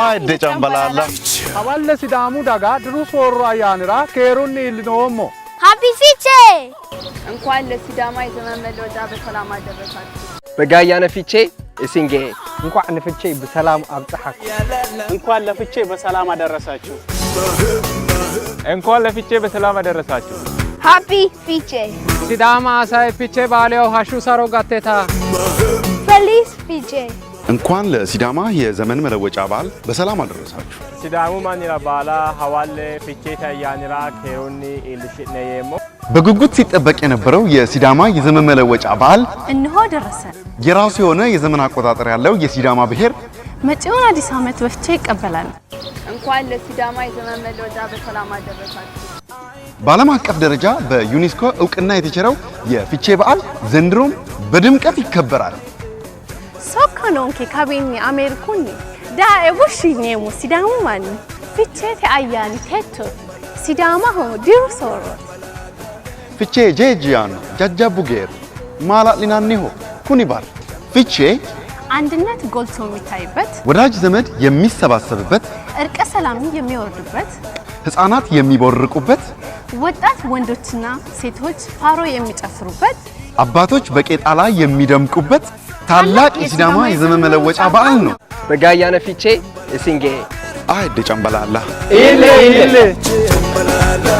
Ayidde Cambalaalla. Hawalle Sidaamu daga diru soorro ayyaanira keerunni iillinoommo. Happy Fichee! እንኳን ለሲዳማ የዘመን መለወጫ በሰላም አደረሳችሁ። Baga ayyaana Fichee isin gahe. እንኳዕ ንፍቼ ብሰላም አብጽሓኩም። እንኳን ለፍቼ በሰላም አደረሳችሁ። እንኳን ለፍቼ በሰላም አደረሳችሁ። Happy Fichee! Sidama asay Fichee baaliyaw hashshu saro gatteta. Feliz Fichee! እንኳን ለሲዳማ የዘመን መለወጫ በዓል በሰላም አደረሳችሁ። Sidaamu mannira baala hawalle Ficheete ayyaanira keerunni iillishshi'ne yeemmo. በጉጉት ሲጠበቅ የነበረው የሲዳማ የዘመን መለወጫ በዓል እነሆ ደረሰ። የራሱ የሆነ የዘመን አቆጣጠር ያለው የሲዳማ ብሔር መጪውን አዲስ ዓመት በፍቼ ይቀበላል። እንኳን ለሲዳማ የዘመን መለወጫ በሰላም አደረሳችሁ። በዓለም አቀፍ ደረጃ በዩኔስኮ እውቅና የተቸረው የፊቼ በዓል ዘንድሮም በድምቀት ይከበራል። Sokka noonke kawiinni Ameerikunni daae bushshi yineemmo Sidaamu manni Ficheete ayyaani techo Sidaamaho diru soorrooti. ፍቼ ጄጂ yaanno jajjabbu geerri maala'linanniho kuni bar ፍቼ አንድነት ጎልቶ የሚታይበት፣ ወዳጅ ዘመድ የሚሰባሰብበት፣ እርቀ ሰላም የሚወርድበት፣ ሕፃናት የሚቦርቁበት፣ ወጣት ወንዶችና ሴቶች ፋሮ የሚጨፍሩበት፣ አባቶች በቄጣላ የሚደምቁበት ታላቅ የሲዳማ የዘመን መለወጫ በዓል ነው። Baga ayyaana Fichee isin gahe. Ayidde Cambalaalla. Ille ille. Cambalaalla.